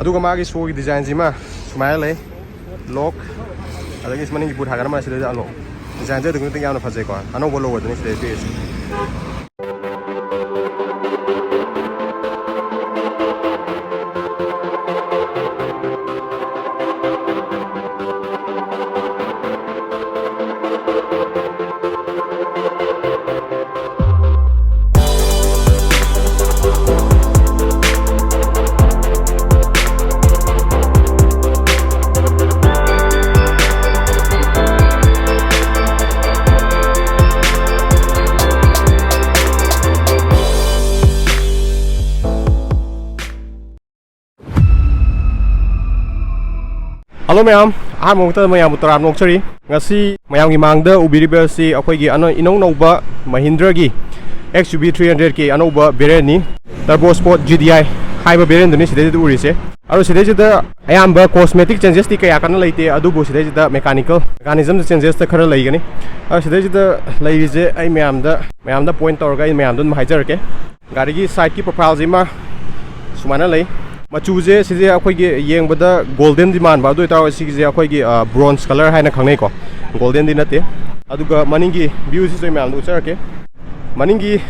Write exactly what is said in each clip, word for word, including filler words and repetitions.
ꯑꯗꯨꯒ ꯃꯥꯒꯤ ꯁꯣꯒꯤ ꯗꯤꯖꯥꯏꯟꯁꯤꯃ ꯁꯨꯃꯥꯏꯅ ꯂꯩ꯫ ꯂꯣꯛ, ꯑꯗꯒꯤ ꯃꯅꯤꯡꯒꯤ ꯕꯨꯠ ꯍꯥꯏꯒꯅ ꯑꯃ ꯁꯤꯗꯩꯗ ꯑꯟꯂꯣꯛ꯫ ꯗꯤꯖꯥꯏꯟꯁꯦ ꯑꯗꯨꯛꯀꯤ ꯃꯇꯤꯛ ꯌꯥꯝꯅ ꯐꯖꯩꯀꯣ꯫ ꯑꯅꯧꯕ ꯂꯣꯒꯣꯗꯨꯅꯤ ꯁꯤꯗꯩ ꯄꯤꯔꯤꯁꯦ꯫ ꯍꯜꯂꯣ ꯃꯌꯥꯝ, ꯑꯍꯥꯟꯕ ꯃꯛꯇꯗ ꯃꯌꯥꯝꯕꯨ ꯇꯔꯥꯝꯅ ꯑꯣꯛꯆꯔꯤ꯫ ꯉꯁꯤ ꯃꯌꯥꯝꯒꯤ ꯃꯥꯡꯗ ꯎꯕꯤꯔꯤꯕ ꯑꯁꯤ ꯑꯩꯈꯣꯏꯒꯤ ꯑꯅꯧ-, ꯏꯅꯧ ꯅꯧꯕ ꯃꯍꯤꯟꯗ꯭ꯔꯒꯤ XUV three hundred ꯀꯤ ꯑꯅꯧꯕ variant ꯅꯤ꯫ Turbo Sport GDI ꯍꯥꯏꯕ variant ꯗꯨꯅꯤ ꯁꯤꯗꯩꯁꯤꯗ ꯎꯔꯤꯁꯦ꯫ ꯑꯗꯣ ꯁꯤꯗꯩꯁꯤꯗ ꯑꯌꯥꯝꯕ cosmetic changes ꯇꯤ ꯀꯌꯥ ꯀꯟꯅ ꯂꯩꯇꯦ, ꯑꯗꯨꯕꯨ ꯁꯤꯗꯩꯁꯤꯗ mechanical mechanism ꯗ changes ꯇ ꯈꯔ ꯂꯩꯒꯅꯤ꯫ ꯑꯗꯣ ꯁꯤꯗꯩꯁꯤꯗ ꯂꯩꯔꯤꯁꯦ ꯑꯩ ꯃꯌꯥꯝꯗ, ꯃꯌꯥꯝꯗ point ꯇꯧꯔꯒ ꯑꯩ ꯃꯌꯥꯝꯗ ꯑꯗꯨꯝ ꯍꯥꯏꯖꯔꯛꯀꯦ꯫ ꯒꯥꯔꯤꯒꯤ side ꯀꯤ profile ꯁꯤꯃ ꯁꯨꯃꯥꯏꯅ ꯂꯩ꯫ ꯃꯆꯨꯁꯦ ꯁꯤꯁꯦ ꯑꯩꯈꯣꯏꯒꯤ ꯌꯦꯡꯕꯗ golden ꯗꯤ ꯃꯥꯟꯕ, ꯑꯗꯨ ꯑꯣꯏꯇꯥꯔꯒꯁꯨ ꯁꯤꯒꯤꯁꯦ ꯑꯩꯈꯣꯏꯒꯤ, ꯑ, bronze colour ꯍꯥꯏꯅ ꯈꯪꯅꯩꯀꯣ, golden ꯗꯤ ꯅꯠꯇꯦ꯫ ꯑꯗꯨꯒ ꯃꯅꯤꯡꯒꯤ view ꯁꯤꯁꯨ ꯑꯩ ꯃꯌꯥꯝꯗ ꯎꯠꯆꯔꯛꯀꯦ꯫ ꯃꯅꯤꯡꯒꯤ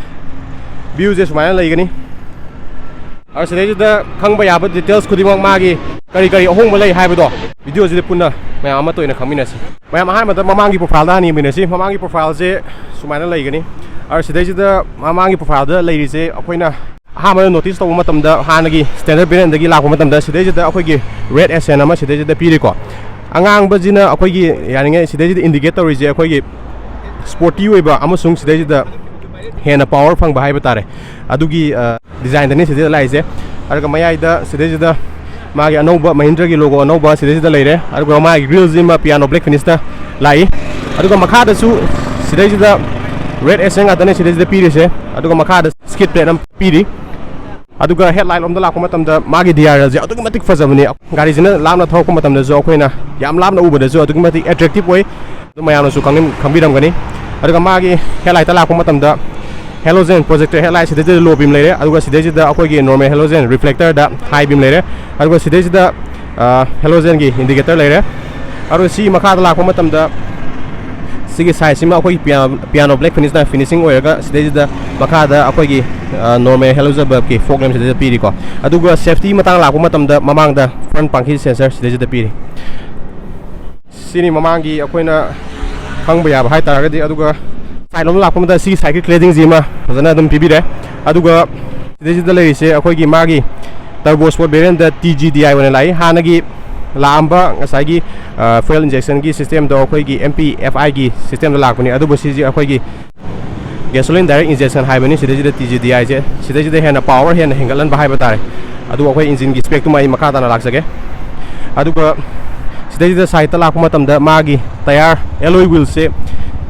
view ꯁꯦ ꯁꯨꯃꯥꯏꯅ ꯂꯩꯒꯅꯤ꯫ ꯑꯗꯣ ꯁꯤꯗꯩꯁꯤꯗ ꯈꯪꯕ ꯌꯥꯕ details ꯈꯨꯗꯤꯡꯃꯛ, ꯃꯥꯒꯤ ꯀꯔꯤ ꯀꯔꯤ ꯑꯍꯣꯡꯕ ꯂꯩ ꯍꯥꯏꯕꯗꯣ video ꯁꯤꯗ ꯄꯨꯟꯅ ꯃꯌꯥꯝ ꯑꯃ ꯇꯣꯏꯅ ꯈꯪꯃꯤꯟꯅꯁꯤ꯫ ꯃꯌꯥꯝ, ꯑꯍꯥꯟꯕꯗ ꯃꯃꯥꯡꯒꯤ profile ꯗ ꯍꯥꯟꯅ ꯌꯦꯡꯃꯤꯟꯅꯁꯤ꯫ ꯃꯃꯥꯡꯒꯤ profile ꯁꯦ ꯁꯨꯃꯥꯏꯅ ꯂꯩꯒꯅꯤ꯫ ꯑꯗꯣ ꯁꯤꯗꯩꯁꯤꯗ ꯃꯃꯥꯡꯒꯤ profile ꯗ ꯂꯩꯔꯤꯁꯦ ꯑꯩꯈꯣꯏꯅ ꯑꯍꯥꯟꯕꯗ notice ꯇꯧꯕ ꯃꯇꯝꯗ, ꯍꯥꯟꯅꯒꯤ standard variant ꯗꯒꯤ ꯂꯥꯛꯄ ꯃꯇꯝꯗ ꯁꯤꯗꯩꯁꯤꯗ ꯑꯩꯈꯣꯏꯒꯤ red accent ꯑꯃ ꯁꯤꯗꯩꯁꯤꯗ ꯄꯤꯔꯤꯀꯣ꯫ ꯑꯉꯥꯡꯕꯁꯤꯅ ꯑꯩꯈꯣꯏꯒꯤ ꯌꯥꯔꯤꯉꯩ ꯁꯤꯗꯩꯁꯤꯗ indicate ꯇꯧꯔꯤꯁꯦ ꯑꯩꯈꯣꯏꯒꯤ sporty ꯑꯣꯏꯕ ꯑꯃꯁꯨꯡ ꯁꯤꯗꯩꯁꯤꯗ ꯍꯦꯟꯅ power ꯐꯪꯕ ꯍꯥꯏꯕ ꯇꯥꯔꯦ꯫ ꯑꯗꯨꯒꯤ, ꯑ, design ꯗꯅꯤ ꯁꯤꯗꯩꯗ ꯂꯥꯛꯏꯁꯦ꯫ ꯑꯗꯨꯒ ꯃꯌꯥꯏꯗ ꯁꯤꯗꯩꯁꯤꯗ ꯃꯥꯒꯤ ꯑꯅꯧꯕ ꯃꯍꯤꯟꯗ꯭ꯔꯒꯤ logo ꯑꯅꯧꯕ ꯁꯤꯗꯩꯁꯤꯗ ꯂꯩꯔꯦ꯫ ꯑꯗꯨꯒ ꯃꯥꯒꯤ grille ꯁꯤꯃ piano black finish ꯇ ꯂꯥꯛꯏ꯫ ꯑꯗꯨꯒ ꯃꯈꯥꯗꯁꯨ ꯁꯤꯗꯩꯁꯤꯗ red accent ꯉꯥꯛꯇꯅꯦ ꯁꯤꯗꯩꯁꯤꯗ ꯄꯤꯔꯤꯁꯦ꯫ ꯑꯗꯨꯒ ꯃꯈꯥꯗ skid plate ꯑꯃ ꯄꯤꯔꯤ꯫ ꯑꯗꯨꯒ headlight ꯂꯣꯝꯗ ꯂꯥꯛꯄ ꯃꯇꯝꯗ ꯃꯥꯒꯤ D R L ꯁꯦ ꯑꯗꯨꯛꯀꯤ ꯃꯇꯤꯛ ꯐꯖꯕꯅꯤ꯫ ꯒꯥꯔꯤꯁꯤꯅ ꯂꯥꯞꯅ ꯊꯧꯔꯛꯄ ꯃꯇꯝꯗꯁꯨ ꯑꯩꯈꯣꯏꯅ ꯌꯥꯝ ꯂꯥꯞꯅ ꯎꯕꯗꯁꯨ ꯑꯗꯨꯛꯀꯤ ꯃꯇꯤꯛ attractive ꯑꯣꯏ꯫ ꯑꯗꯨ ꯃꯌꯥꯝꯅꯁꯨ ꯈꯪꯅꯤꯡ-, ꯈꯪꯕꯤꯔꯝꯒꯅꯤ꯫ ꯑꯗꯨꯒ ꯃꯥꯒꯤ headlight ꯇ ꯂꯥꯛꯄ ꯃꯇꯝꯗ Halogen projector headlight ꯁꯤꯗꯩꯁꯤꯗ low beam ꯂꯩꯔꯦ, ꯑꯗꯨꯒ ꯁꯤꯗꯩꯁꯤꯗ ꯑꯩꯈꯣꯏꯒꯤ normal halogen reflector ꯗ high beam ꯂꯩꯔꯦ, ꯑꯗꯨꯒ ꯁꯤꯗꯩꯁꯤꯗ halogen ꯒꯤ indicator ꯂꯩꯔꯦ꯫ ꯑꯗꯨꯒ ꯁꯤ ꯃꯈꯥꯗ ꯂꯥꯛꯄ ꯃꯇꯝꯗ ꯁꯤꯒꯤ side ꯁꯤꯃ ꯑꯩꯈꯣꯏꯒꯤ piano black finish ꯅ finishing ꯑꯣꯏꯔꯒ, ꯁꯤꯗꯩꯁꯤꯗ ꯃꯈꯥꯗ ꯑꯩꯈꯣꯏꯒꯤ normal halogen bulb ꯀꯤ fog lamp ꯁꯤꯗꯩꯗ ꯄꯤꯔꯤꯀꯣ꯫ ꯑꯗꯨꯒ safety ꯃꯇꯥꯡ ꯂꯥꯛꯄ ꯃꯇꯝꯗ ꯃꯃꯥꯡꯗ front parking sensor ꯁꯤꯗꯩꯁꯤꯗ ꯄꯤꯔꯤ꯫ ꯁꯤꯅꯤ ꯃꯃꯥꯡꯒꯤ ꯑꯩꯈꯣꯏꯅ ꯈꯪꯕ ꯌꯥꯕ ꯍꯥꯏꯇꯥꯔꯒꯗꯤ꯫ ꯑꯗꯨꯒ side ꯂꯣꯝꯗ ꯂꯥꯛꯄ ꯃꯇꯝꯗ ꯁꯤꯒꯤ side ꯀꯤ cladding ꯁꯤꯃ ꯐꯖꯅ ꯑꯗꯨꯝ ꯄꯤꯕꯤꯔꯦ꯫ ꯑꯗꯨꯒ ꯁꯤꯗꯩꯁꯤꯗ ꯂꯩꯔꯤꯁꯦ ꯑꯩꯈꯣꯏꯒꯤ ꯃꯥꯒꯤ turbo sport variant ꯇ T G D I ꯑꯣꯏꯅ ꯂꯥꯛꯏ꯫ ꯍꯥꯟꯅꯒꯤ ꯂꯥꯛꯑꯝꯕ ꯉꯁꯥꯏꯒꯤ fuel injection ꯒꯤ system ꯗꯣ ꯑꯩꯈꯣꯏꯒꯤ M P F I ꯒꯤ system ꯗ ꯂꯥꯛꯄꯅꯤ, ꯑꯗꯨꯕꯨ ꯁꯤꯁꯦ ꯑꯩꯈꯣꯏꯒꯤ gasoline direct injection ꯍꯥꯏꯕꯅꯤ꯫ ꯁꯤꯗꯩꯁꯤꯗ T G D I ꯁꯦ, ꯁꯤꯗꯩꯁꯤꯗ ꯍꯦꯟꯅ power ꯍꯦꯟꯅ ꯍꯦꯟꯒꯠꯍꯟꯕ ꯍꯥꯏꯕ ꯇꯥꯔꯦ꯫ ꯑꯗꯨ ꯑꯩꯈꯣꯏ engine ꯒꯤ spec ꯇꯨꯃ ꯑꯩ ꯃꯈꯥ ꯇꯥꯅ ꯂꯥꯛꯆꯒꯦ꯫ ꯑꯗꯨꯒ ꯁꯤꯗꯩꯁꯤꯗ side ꯇ ꯂꯥꯛꯄ ꯃꯇꯝꯗ ꯃꯥꯒꯤ tyre alloy wheel ꯁꯦ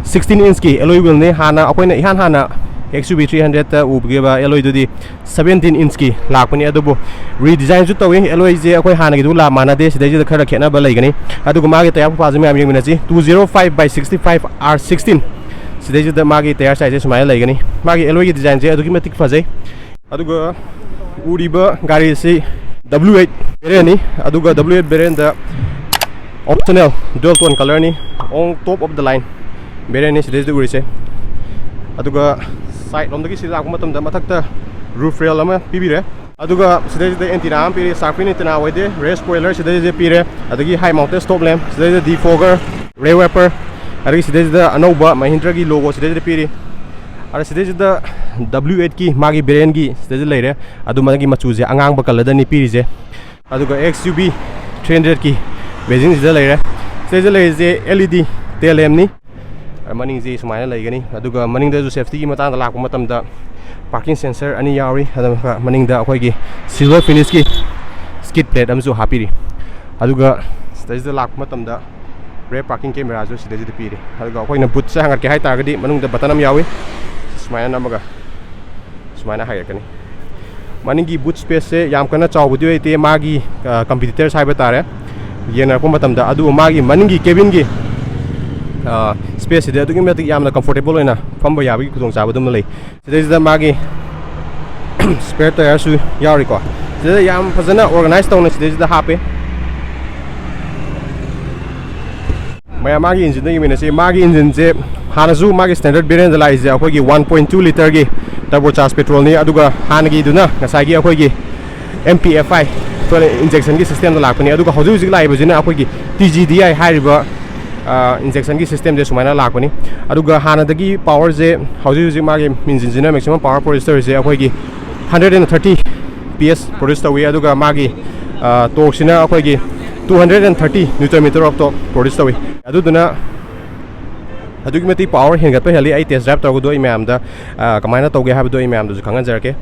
sixteen inch ꯀꯤ alloy wheel ꯅꯤ꯫ ꯍꯥꯟꯅ ꯑꯩꯈꯣꯏꯅ ꯏꯍꯥꯟ ꯍꯥꯟꯅ X U V three hundred ꯇ ꯎꯈꯤꯕ alloy ꯗꯨꯗꯤ seventeen inch ꯀꯤ ꯂꯥꯛꯄꯅꯤ, ꯑꯗꯨꯕꯨ redesign ꯁꯨ ꯇꯧꯏ꯫ Alloy ꯁꯦ ꯑꯩꯈꯣꯏ ꯍꯥꯟꯅꯒꯤꯗꯨꯒ ꯃꯥꯟꯅꯗꯦ, ꯁꯤꯗꯩꯁꯤꯗ ꯈꯔ ꯈꯦꯠꯅꯕ ꯂꯩꯒꯅꯤ꯫ ꯑꯗꯨꯒ ꯃꯥꯒꯤ tyre ꯈꯨꯐꯥꯁꯦ ꯃꯌꯥꯝ ꯌꯦꯡꯃꯤꯟꯅꯁꯤ, two zero five by sixty five R sixteen꯫ ꯁꯤꯗꯩꯁꯤꯗ ꯃꯥꯒꯤ tyre size ꯁꯦ ꯁꯨꯃꯥꯏꯅ ꯂꯩꯒꯅꯤ꯫ ꯃꯥꯒꯤ alloy ꯒꯤ design ꯁꯦ ꯑꯗꯨꯛꯀꯤ ꯃꯇꯤꯛ ꯐꯖꯩ꯫ ꯑꯗꯨꯒ ꯎꯔꯤꯕ ꯒꯥꯔꯤꯁꯤ W eight variant ꯅꯤ, ꯑꯗꯨꯒ W eight variant ꯗ optional dual tone colour ꯅꯤ, on top of the line variant ꯅꯤ ꯁꯤꯗꯩꯁꯤꯗ ꯎꯔꯤꯁꯦ꯫ ꯑꯗꯨꯒ side ꯂꯣꯝꯗꯒꯤ ꯁꯤꯗ ꯂꯥꯛꯄ ꯃꯇꯝꯗ ꯃꯊꯛꯇ roof rail ꯑꯃ ꯄꯤꯕꯤꯔꯦ꯫ ꯑꯗꯨꯒ ꯁꯤꯗꯩꯁꯤꯗ antenna ꯑꯃ ꯄꯤꯔꯤ, shark fin antenna ꯑꯣꯏꯗꯦ, rear spoiler ꯁꯤꯗꯩꯁꯤꯗ ꯄꯤꯔꯦ, ꯑꯗꯒꯤ high mounted stop lamp, ꯁꯤꯗꯩꯁꯤꯗ defogger, rear wiper, ꯑꯗꯒꯤ ꯁꯤꯗꯩꯁꯤꯗ ꯑꯅꯧꯕ Mahindra ꯒꯤ logo ꯁꯤꯗꯩꯁꯤꯗ ꯄꯤꯔꯤ꯫ ꯑꯗ ꯁꯤꯗꯩꯁꯤꯗ W eight ꯀꯤ ꯃꯥꯒꯤ variant ꯀꯤ ꯁꯤꯗꯩꯁꯤꯗ ꯂꯩꯔꯦ꯫ ꯑꯗꯨ ꯃꯥꯒꯤ ꯃꯆꯨꯁꯦ ꯑꯉꯥꯡꯕ colour ꯗꯅꯤ ꯄꯤꯔꯤꯁꯦ꯫ ꯑꯗꯨꯒ X U V three hundred ꯀꯤ badging ꯁꯤꯗ ꯂꯩꯔꯦ꯫ ꯁꯤꯗꯩꯁꯤꯗ ꯂꯩꯔꯤꯁꯦ L E D tail lamp ꯅꯤ꯫ ꯑꯗ ꯃꯅꯤꯡꯁꯤ ꯁꯨꯃꯥꯏꯅ ꯂꯩꯒꯅꯤ꯫ ꯑꯗꯨꯒ ꯃꯅꯤꯡꯗꯁꯨ safety ꯒꯤ ꯃꯇꯥꯡꯗ ꯂꯥꯛꯄ ꯃꯇꯝꯗ parking sensor ꯑꯅꯤ ꯌꯥꯎꯔꯤ꯫ ꯑꯗꯨꯒ ꯃꯅꯤꯡꯗ ꯑꯩꯈꯣꯏꯒꯤ silver finish ꯀꯤ skid plate ꯑꯃꯁꯨ ꯍꯥꯞꯄꯤꯔꯤ꯫ ꯑꯗꯨꯒ ꯁꯤꯗꯩꯁꯤꯗ ꯂꯥꯛꯄ ꯃꯇꯝꯗ rear parking camera ꯁꯨ ꯁꯤꯗꯩꯁꯤꯗ ꯄꯤꯔꯤ꯫ ꯑꯗꯨꯒ ꯑꯩꯈꯣꯏꯅ boot ꯁꯦ ꯍꯥꯡꯒꯠꯀꯦ ꯍꯥꯏꯇꯥꯔꯒꯗꯤ ꯃꯅꯨꯡꯗ button ꯑꯃ ꯌꯥꯎꯏ, ꯁꯨꯃꯥꯏꯅ ꯅꯝꯃꯒ ꯁꯨꯃꯥꯏꯅ ꯍꯥꯏꯒꯠꯀꯅꯤ꯫ ꯃꯅꯤꯡꯒꯤ boot space ꯁꯦ ꯌꯥꯝ ꯀꯟꯅ ꯆꯥꯎꯕꯗꯤ ꯑꯣꯏꯗꯦ, ꯃꯥꯒꯤ competitors ꯍꯥꯏꯕ ꯇꯥꯔꯦ ꯌꯦꯡꯅꯔꯛꯄ ꯃꯇꯝꯗ꯫ ꯑꯗꯨꯕꯨ ꯃꯥꯒꯤ ꯃꯅꯤꯡꯒꯤ cabin ꯒꯤ ꯁ꯭ꯄꯦꯁꯁꯤꯗꯤ ꯑꯗꯨꯛꯀꯤ ꯃꯇꯤꯛ ꯌꯥꯝꯅ ꯀꯝꯐꯣꯔꯇꯦꯕꯜ ꯑꯣꯏꯅ ꯐꯝꯕ ꯌꯥꯕꯒꯤ ꯈꯨꯗꯣꯡꯆꯥꯕꯗꯨꯃ ꯂꯩ꯫ ꯁꯤꯗꯩꯁꯤꯗ ꯃꯥꯒꯤ ꯁ꯭ꯄꯦꯌꯔ ꯇꯥꯌꯔꯁꯨ ꯌꯥꯎꯔꯤꯀꯣ꯫ ꯁꯤꯗ ꯌꯥꯝ ꯐꯖꯅ ꯑꯣꯔꯒꯅꯥꯏꯁ ꯇꯧꯅ ꯁꯤꯗꯩꯁꯤꯗ ꯍꯥꯞꯄꯦ꯫ ꯃꯌꯥꯝ, ꯃꯥꯒꯤ ꯏꯟꯖꯤꯟꯗ ꯌꯦꯡꯃꯤꯟꯅꯁꯤ꯫ ꯃꯥꯒꯤ ꯏꯟꯖꯤꯟꯁꯦ ꯍꯥꯟꯅꯁꯨ ꯃꯥꯒꯤ ꯁ꯭ꯇꯦꯟꯗꯔꯠ ꯚꯦꯔꯤꯌꯟꯗ ꯂꯥꯛꯏꯁꯦ ꯑꯩꯈꯣꯏꯒꯤ ꯋꯥꯟ ꯄꯣꯏꯟ ꯇꯨ ꯂꯤꯇꯔꯒꯤ ꯇꯔꯕꯣ ꯆꯥꯔꯖ ꯄꯦꯇ꯭ꯔꯣꯜꯅꯤ, ꯑꯗꯨꯒ ꯍꯥꯟꯅꯒꯤꯗꯨꯅ ꯉꯁꯥꯏꯒꯤ ꯑꯩꯈꯣꯏꯒꯤ ꯑꯦꯝ ꯄꯤ ꯑꯦꯐ ꯑꯥꯏ ꯏꯟꯖꯦꯛꯁꯟꯒꯤ ꯁꯤꯁꯇꯦꯝꯗ ꯂꯥꯛꯄꯅꯤ꯫ ꯑꯗꯨꯒ ꯍꯧꯖꯤꯛ ꯍꯧꯖꯤꯛ ꯂꯥꯛꯏꯕꯁꯤꯅ ꯑꯩꯈꯣꯏꯒꯤ ꯇꯤ ꯖꯤ ꯗꯤ ꯑꯥꯏ ꯍꯥꯏꯔꯤꯕ ꯏꯟꯖꯦꯛꯁꯟꯒꯤ ꯁꯤꯁꯇꯦꯝꯁꯦ ꯁꯨꯃꯥꯏꯅ ꯂꯥꯛꯄꯅꯤ꯫ ꯑꯗꯨꯒ ꯍꯥꯟꯅꯗꯒꯤ ꯄꯥꯋꯔꯁꯦ, ꯍꯧꯖꯤꯛ ꯍꯧꯖꯤꯛ ꯃꯥꯒꯤ ꯏꯟꯖꯤꯟꯁꯤꯅ ꯃꯦꯛꯁꯤꯃꯝ ꯄꯥꯋꯔ ꯄ꯭ꯔꯣꯗ꯭ꯌꯨꯁ ꯇꯧꯔꯤꯁꯦ ꯑꯩꯈꯣꯏꯒꯤ hundred and thirty P S produce ꯇꯧꯏ꯫ ꯑꯗꯨꯒ ꯃꯥꯒꯤ ꯇꯣꯔꯛꯁꯤꯅ ꯑꯩꯈꯣꯏꯒꯤ two hundred and thirty newton metre of torque produce ꯇꯧꯏ꯫ ꯑꯗꯨꯗꯨꯅ ꯑꯗꯨꯛꯀꯤ ꯃꯇꯤꯛ ꯄꯥꯋꯔ ꯍꯦꯟꯒꯠꯄ ꯍꯦꯜꯂꯤ꯫ ꯑꯩ ꯇꯦꯁ ꯗ꯭ꯔꯥꯏꯚ ꯇꯧꯔꯒꯗꯣ ꯑꯩ ꯃꯌꯥꯝꯗ, ꯑ, ꯀꯃꯥꯏꯅ ꯇꯧꯒꯦ ꯍꯥꯏꯕꯗꯣ ꯑꯩ ꯃꯌꯥꯝꯗꯁꯨ ꯈꯪꯍꯟꯖꯔꯛꯀꯦ꯫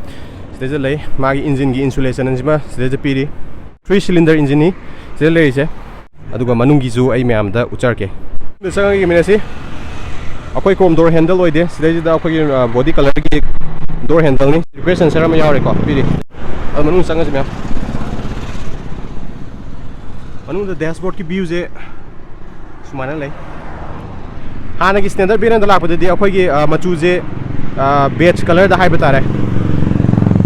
ꯁꯤꯗꯩꯗ ꯂꯩ, ꯃꯥꯒꯤ ꯏꯟꯖꯤꯟꯒꯤ ꯏꯟꯁꯨꯂꯦꯁꯟ ꯑꯁꯤꯃ ꯁꯤꯗꯩꯗ ꯄꯤꯔꯤ꯫ ꯊ꯭ꯔꯤ ꯁꯤꯂꯤꯟꯗꯔ ꯏꯟꯖꯤꯟꯅꯤ ꯁꯤꯗ ꯂꯩꯔꯤꯁꯦ꯫ ꯑꯗꯨꯒ ꯃꯅꯨꯡꯒꯤꯁꯨ ꯑꯩ ꯃꯌꯥꯝꯗ ꯎꯠꯆꯔꯛꯀꯦ꯫ ꯆꯪꯉꯒ ꯌꯦꯡꯃꯤꯟꯅꯁꯤ꯫ ꯑꯩꯈꯣꯏ ꯀ꯭ꯔꯣꯝ ꯗꯣꯔ ꯍꯦꯟꯗꯜ ꯑꯣꯏꯗꯦ꯫ ꯁꯤꯗꯩꯁꯤꯗ ꯑꯩꯈꯣꯏꯒꯤ, ꯑ, ꯕꯣꯗꯤ ꯀꯂꯔꯒꯤ ꯗꯣꯔ ꯍꯦꯟꯗꯜꯅꯤ꯫ ꯔꯤꯐ꯭ꯔꯦꯁ ꯁꯦꯟꯁꯔ ꯑꯃ ꯌꯥꯎꯔꯦꯀꯣ, ꯄꯤꯔꯤ꯫ ꯑꯗꯨ ꯃꯅꯨꯡ ꯆꯪꯉꯁꯤ ꯃꯌꯥꯝ꯫ ꯃꯅꯨꯡꯗ ꯗꯦꯁꯕꯣꯔꯗꯀꯤ ꯚ꯭ꯌꯨꯁꯦ ꯁꯨꯃꯥꯏꯅ ꯂꯩ꯫ ꯍꯥꯟꯅꯒꯤ ꯁ꯭ꯇꯦꯟꯗꯔꯠ ꯚꯦꯔꯤꯌꯟꯗ ꯂꯥꯛꯄꯗꯗꯤ ꯑꯩꯈꯣꯏꯒꯤ, ꯑ, ꯃꯆꯨꯁꯦ, ꯑ, ꯕꯦꯖ ꯀꯂꯔꯗ ꯍꯥꯏꯕ ꯇꯥꯔꯦ,